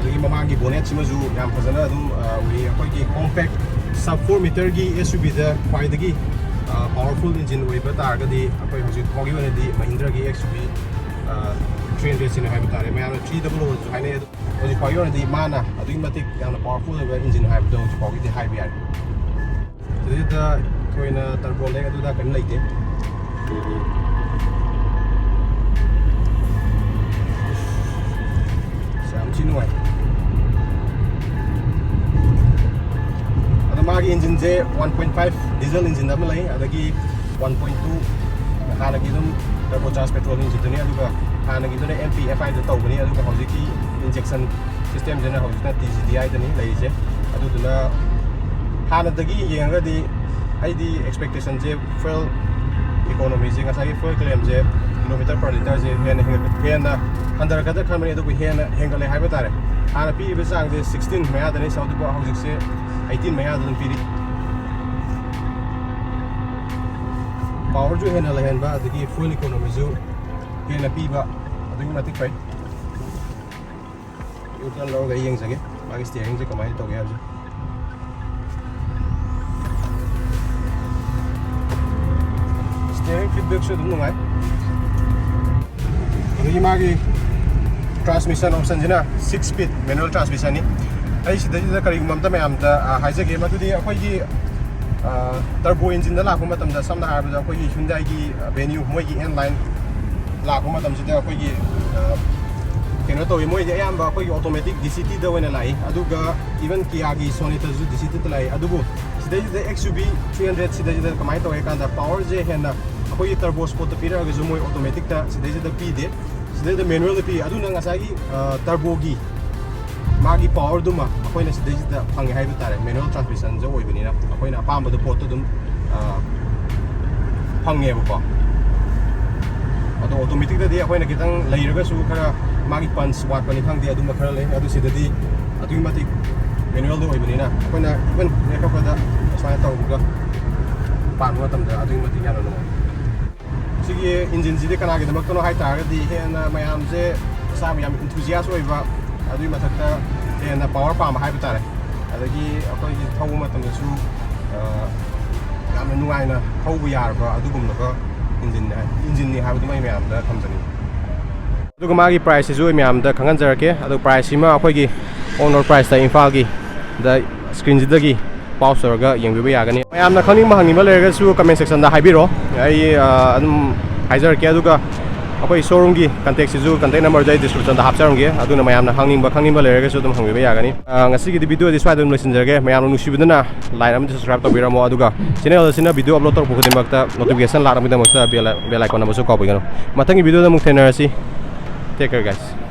ꯑꯗꯒꯤ ꯃꯃꯥꯡꯒꯤ ꯕꯣꯅꯦꯠꯁꯤꯃꯁꯨ ꯌꯥꯝ ꯐꯖꯅ ꯑꯗꯨꯝ, ꯑ, ꯎꯏ꯫ ꯑꯩꯈꯣꯏꯒꯤ ꯀꯣꯝꯄꯦꯛ ꯁꯕ ꯐꯣꯔ ꯃꯤꯇꯔꯒꯤ ꯑꯦꯁ ꯌꯨ ꯚꯤꯗ ꯈ꯭ꯋꯥꯏꯗꯒꯤ, ꯑ, ꯄꯥꯋꯔꯐꯨꯜ ꯏꯟꯖꯤꯟ ꯑꯣꯏꯕ ꯇꯥꯔꯒꯗꯤ ꯑꯩꯈꯣꯏ ꯍꯧꯖꯤꯛ ꯐꯥꯎꯒꯤ ꯑꯣꯏꯅꯗꯤ ꯃꯍꯤꯟꯗ꯭ꯔꯒꯤ ꯑꯦꯛꯁ ꯌꯨ ꯚꯤ, ꯑ, ꯊ꯭ꯔꯤ ꯍꯟꯗ꯭ꯔꯦꯠꯁꯤꯅꯦ ꯍꯥꯏꯕ ꯇꯥꯔꯦ꯫ ꯃꯌꯥꯝꯅ ꯊ꯭ꯔꯤ ꯗꯕꯜ ꯑꯣꯁꯨ ꯍꯥꯏꯅꯩ꯫ ꯑꯗꯣ ꯍꯧꯖꯤꯛ ꯐꯥꯎꯒꯤ ꯑꯣꯏꯅꯗꯤ ꯃꯥꯅ ꯑꯗꯨꯛꯀꯤ ꯃꯇꯤꯛ ꯌꯥꯝꯅ ꯄꯥꯋꯔꯐꯨꯜ ꯑꯣꯏꯕ ꯏꯟꯖꯤꯟ ꯍꯥꯏꯕꯗꯣ ꯍꯧꯖꯤꯛ ꯐꯥꯎꯒꯤꯗꯤ ꯍꯥꯏꯕ ꯌꯥꯔꯦ꯫ ꯁꯤꯗꯩꯗ ꯊꯣꯏꯅ ꯇꯔꯕꯣ ꯂꯦꯛ ꯑꯗꯨꯗ ꯀꯔꯤꯝ ꯂꯩꯇꯦ꯫ ꯑꯁ, ꯌꯥꯝ ꯊꯤ ꯅꯨꯡꯉꯥꯏ꯫ ꯑꯗꯣ ꯃꯥꯒꯤ ꯏꯟꯖꯤꯟꯁꯦ one point five diesel engine ꯑꯃ ꯂꯩ, ꯑꯗꯒꯤ ꯋꯥꯟ ꯄꯣꯏꯟ ꯇꯨ ꯍꯥꯟꯅꯒꯤ ꯑꯗꯨꯝ ꯇꯔꯕꯣ ꯆꯥꯔꯖ ꯄꯦꯇ꯭ꯔꯣꯜ ꯏꯟꯖꯤꯟꯗꯨꯅꯤ꯫ ꯑꯗꯨꯒ ꯍꯥꯟꯅꯒꯤꯗꯨꯅ ꯑꯦꯝ ꯄꯤ ꯑꯦꯐ ꯑꯥꯏꯗ ꯇꯧꯕꯅꯤ꯫ ꯑꯗꯨꯒ ꯍꯧꯖꯤꯛꯀꯤ ꯏꯟꯖꯦꯛꯁꯟ ꯁꯤꯁꯇꯦꯝꯁꯤꯅ ꯍꯧꯖꯤꯛꯅ ꯇꯤ ꯖꯤ ꯗꯤ ꯑꯥꯏꯗꯅꯤ ꯂꯩꯔꯤꯁꯦ꯫ ꯑꯗꯨꯗꯨꯅ ꯍꯥꯟꯅꯗꯒꯤ ꯌꯦꯡꯉꯒꯗꯤ ꯑꯩꯗꯤ ꯑꯦꯛꯁꯄꯦꯛꯇꯦꯁꯟꯁꯦ ꯐ꯭ꯌꯨꯑꯦꯜ ꯏꯀꯣꯅꯣꯃꯤꯁꯦ, ꯉꯁꯥꯏꯒꯤ ꯐ꯭ꯌꯨꯑꯦꯜ ꯀ꯭ꯂꯦꯝꯁꯦ, ꯀꯤꯂꯣꯃꯤꯇꯔ ꯄꯔ ꯂꯤꯇꯔꯁꯦ ꯍꯦꯟꯅ ꯍꯦꯟꯒꯠ-, ꯍꯦꯟꯅ ꯍꯟꯊꯔꯛꯀꯗ꯭ꯔꯥ ꯈꯟꯕꯅꯤ, ꯑꯗꯨꯕꯨ ꯍꯦꯟꯅ ꯍꯦꯟꯒꯠꯂꯦ ꯍꯥꯏꯕ ꯇꯥꯔꯦ꯫ ꯍꯥꯟꯅ ꯄꯤꯔꯤꯕ ꯆꯥꯡꯁꯦ ꯁꯤꯛꯁꯇꯤꯟ ꯃꯌꯥꯗꯅꯤ, ꯑꯗꯨꯕꯨ ꯍꯧꯖꯤꯛꯁꯦ ꯑꯩꯠꯇꯤꯟ ꯃꯌꯥꯗ ꯑꯗꯨꯝ ꯄꯤꯔꯤ꯫ ꯄꯥꯋꯔꯁꯨ ꯍꯦꯟꯅ ꯂꯩꯍꯟꯕ, ꯑꯗꯒꯤ ꯐ꯭ꯌꯨꯑꯦꯜ ꯏꯀꯣꯅꯣꯃꯤꯁꯨ ꯍꯦꯟꯅ ꯄꯤꯕ, ꯑꯗꯨꯛꯀꯤ ꯃꯇꯤꯛ ꯐꯩ꯫ ꯌꯨ ꯇꯔꯟ ꯂꯧꯔꯒ ꯑꯩ ꯌꯦꯡꯖꯒꯦ ꯃꯥꯒꯤ ꯁ꯭ꯇꯤꯌꯔꯤꯡꯁꯦ ꯀꯃꯥꯏꯅ ꯇꯧꯒꯦ ꯍꯥꯏꯕꯁꯦ꯫ ꯁ꯭ꯇꯤꯌꯔꯤꯡ ꯐꯤꯗꯕꯦꯛꯁꯨ ꯑꯗꯨꯝ ꯅꯨꯡꯉꯥꯏ꯫ ꯑꯗꯒꯤ ꯃꯥꯒꯤ ꯇ꯭ꯔꯥꯟꯁꯃꯤꯁꯟ ꯑꯣꯞꯁꯟꯁꯤꯅ ꯁꯤꯛꯁ ꯁ꯭ꯄꯤꯗ ꯃꯦꯅꯨꯑꯦꯜ ꯇ꯭ꯔꯥꯟꯁꯃꯤꯁꯟꯅꯤ꯫ ꯑꯩ ꯁꯤꯗꯩꯁꯤꯗ ꯀꯔꯤꯒꯨꯝꯕ ꯑꯝꯇ ꯃꯌꯥꯝꯗ, ꯑ, ꯍꯥꯏꯖꯒꯦ, ꯃꯗꯨꯗꯤ ꯑꯩꯈꯣꯏꯒꯤ, ꯑ, ꯇꯔꯕꯣ ꯏꯟꯖꯤꯟꯗ ꯂꯥꯛꯄ ꯃꯇꯝꯗ, ꯁꯝꯅ ꯍꯥꯏꯔꯕꯗ ꯑꯩꯈꯣꯏꯒꯤ ꯍ꯭ꯌꯨꯟꯗꯥꯏꯒꯤ, ꯑ, ꯚꯦꯅ꯭ꯌꯨ, ꯃꯣꯏꯒꯤ ꯑꯦꯟ ꯂꯥꯏꯟ ꯂꯥꯛꯄ ꯃꯇꯝꯁꯤꯗ ꯑꯩꯈꯣꯏꯒꯤ, ꯑ, ꯀꯩꯅꯣ ꯇꯧꯋꯤ, ꯃꯣꯏꯗꯤ ꯑꯌꯥꯝꯕ ꯑꯩꯈꯣꯏꯒꯤ ꯑꯣꯇꯣꯃꯦꯇꯤꯛ ꯗꯤ ꯁꯤ ꯇꯤꯗ ꯑꯣꯏꯅ ꯂꯥꯛꯏ꯫ ꯑꯗꯨꯒ ꯏꯚꯟ ꯀꯤꯌꯥꯒꯤ ꯁꯣꯅꯦꯇꯁꯨ ꯗꯤ ꯁꯤ ꯇꯤꯗ ꯂꯥꯛꯏ꯫ ꯑꯗꯨꯕꯨ ꯁꯤꯗꯩꯁꯤꯗ X U V three hundred ꯁꯤꯗꯩꯁꯤꯗ ꯀꯃꯥꯏꯅ ꯇꯧꯋꯦ ꯍꯥꯏ ꯀꯥꯟꯗ, ꯄꯥꯋꯔꯁꯦ ꯍꯦꯟꯅ ꯑꯩꯈꯣꯏꯒꯤ ꯇꯔꯕꯣ ꯁ꯭ꯄꯣꯠꯇ ꯄꯤꯔꯛꯑꯒꯁꯨ ꯃꯣꯏ ꯑꯣꯇꯣꯃꯦꯇꯤꯛꯇ ꯁꯤꯗꯩꯁꯤꯗ ꯄꯤꯗꯦ, ꯁꯤꯗꯩꯗ ꯃꯦꯅꯨꯑꯦꯜꯗ ꯄꯤ꯫ ꯑꯗꯨꯅ ꯉꯁꯥꯏꯒꯤ, ꯑ, ꯇꯔꯕꯣꯒꯤ ꯃꯥꯒꯤ ꯄꯥꯋꯔꯗꯨꯃ ꯑꯩꯈꯣꯏꯅ ꯁꯤꯗꯩꯁꯤꯗ ꯐꯪꯉꯦ ꯍꯥꯏꯕ ꯇꯥꯔꯦ꯫ ꯃꯦꯅꯨꯑꯦꯜ ꯇ꯭ꯔꯥꯟꯁꯃꯤꯁꯟꯁꯦ ꯑꯣꯏꯕꯅꯤꯅ ꯑꯩꯈꯣꯏꯅ ꯑꯄꯥꯝꯕꯗꯣ ꯄꯣꯠꯇꯣ ꯑꯗꯨꯝ, ꯑ, ꯐꯪꯉꯦꯕꯀꯣ꯫ ꯑꯗꯣ ꯑꯣꯇꯣꯃꯦꯇꯤꯛꯇꯗꯤ ꯑꯩꯈꯣꯏꯅ ꯈꯤꯇꯪ ꯂꯩꯔꯒꯁꯨ ꯈꯔ ꯃꯥꯒꯤ ꯄꯟꯁ ꯋꯥꯠꯄꯅꯤ ꯈꯪꯗꯦ, ꯑꯗꯨꯝꯕ ꯈꯔ ꯂꯩ꯫ ꯑꯗꯨ ꯁꯤꯗꯗꯤ ꯑꯗꯨꯛꯀꯤ ꯃꯇꯤꯛ ꯃꯦꯅꯨꯑꯦꯜꯗ ꯑꯣꯏꯕꯅꯤꯅ ꯑꯩꯈꯣꯏꯅ ꯏꯚꯟ ꯂꯦꯞꯄꯛꯄꯗ ꯁꯨꯃꯥꯏꯅ ꯇꯧꯔꯒ ꯄꯥꯟꯕ ꯃꯇꯝꯗ ꯑꯗꯨꯛꯀꯤ ꯃꯇꯤꯛ ꯌꯥꯝꯅ ꯅꯨꯡꯉꯥꯏ꯫ ꯁꯤꯒꯤ ꯏꯟꯖꯤꯟꯁꯤꯗꯤ ꯀꯅꯥꯒꯤꯗꯃꯛꯇꯅꯣ ꯍꯥꯏ ꯇꯥꯔꯒꯗꯤ, ꯍꯦꯟꯅ ꯃꯌꯥꯝꯁꯦ ꯃꯆꯥꯕꯨ ꯌꯥꯝ enthusiast ꯑꯣꯏꯕ, ꯑꯗꯨꯒꯤ ꯃꯊꯛꯇ ꯍꯦꯟꯅ power ꯄꯥꯝꯕ ꯍꯥꯏꯕ ꯇꯥꯔꯦ꯫ ꯑꯗꯒꯤ ꯑꯩꯈꯣꯏꯒꯤ ꯊꯧꯕ ꯃꯇꯝꯗꯁꯨ ꯑ, ꯌꯥꯝꯅ ꯅꯨꯡꯉꯥꯏꯅ ꯊꯧꯕ ꯌꯥꯔꯕ ꯑꯗꯨꯒꯨꯝꯂꯕ engine ꯅꯤ ꯍꯥꯏ, engine ꯅꯤ ꯍꯥꯏꯕꯗꯨꯃ ꯑꯩ ꯃꯌꯥꯝꯗ ꯊꯝꯖꯅꯤꯡꯉꯤ꯫ ꯑꯗꯨꯒ ꯃꯥꯒꯤ price ꯁꯤꯁꯨ ꯑꯩ ꯃꯌꯥꯝꯗ ꯈꯪꯍꯟꯖꯔꯛꯀꯦ꯫ ꯑꯗꯨ price ꯁꯤꯃ ꯑꯩꯈꯣꯏꯒꯤ on road price ꯇ ꯏꯝꯐꯥꯜꯒꯤ ꯗ screen ꯁꯤꯗꯒꯤ pause ꯇꯧꯔꯒ ꯌꯦꯡꯕꯤꯕ ꯌꯥꯒꯅꯤ꯫ ꯃꯌꯥꯝꯅ ꯈꯪꯅꯤꯡꯕ ꯍꯪꯅꯤꯡꯕ ꯂꯩꯔꯒꯁꯨ comment section ꯗ ꯍꯥꯏꯕꯤꯔꯣ, ꯑꯩ ꯑ, ꯑꯗꯨꯝ ꯍꯥꯏꯖꯔꯛꯀꯦ꯫ ꯑꯗꯨꯒ ꯑꯩꯈꯣꯏ showroom ꯒꯤ contact ꯁꯤꯁꯨ, contact number ꯁꯦ ꯑꯩ description ꯗ ꯍꯥꯞꯆꯔꯝꯒꯦ꯫ ꯑꯗꯨꯅ ꯃꯌꯥꯝꯅ ꯍꯪꯅꯤꯡꯕ ꯈꯪꯅꯤꯡꯕ ꯂꯩꯔꯒꯁꯨ ꯑꯗꯨꯝ ꯍꯪꯕꯤꯕ ꯌꯥꯒꯅꯤ꯫ ꯑ, ꯉꯁꯤꯒꯤꯗꯤ video ꯗꯤ ꯁ꯭ꯋꯥꯏꯗ ꯑꯗꯨꯝ ꯂꯣꯏꯁꯤꯟꯖꯔꯒꯦ꯫ ꯃꯌꯥꯝꯅ ꯅꯨꯡꯁꯤꯕꯤꯗꯨꯅ like ꯑꯃꯗꯤ subscribe ꯇꯧꯕꯤꯔꯝꯃꯣ꯫ ꯑꯗꯨꯒ channel ꯑꯁꯤꯅ video upload ꯇꯧꯔꯛꯄ ꯈꯨꯗꯤꯡꯃꯛꯇ notification ꯂꯥꯛꯅꯕꯒꯤꯗꯃꯛꯇ bell, bell icon ꯑꯃꯁꯨ ꯀꯥꯎꯕꯤꯒꯅꯨ꯫ ꯃꯊꯪꯒꯤ video ꯗ ꯑꯃꯨꯛ ꯊꯦꯡꯅꯔꯁꯤ꯫ Take care, guys.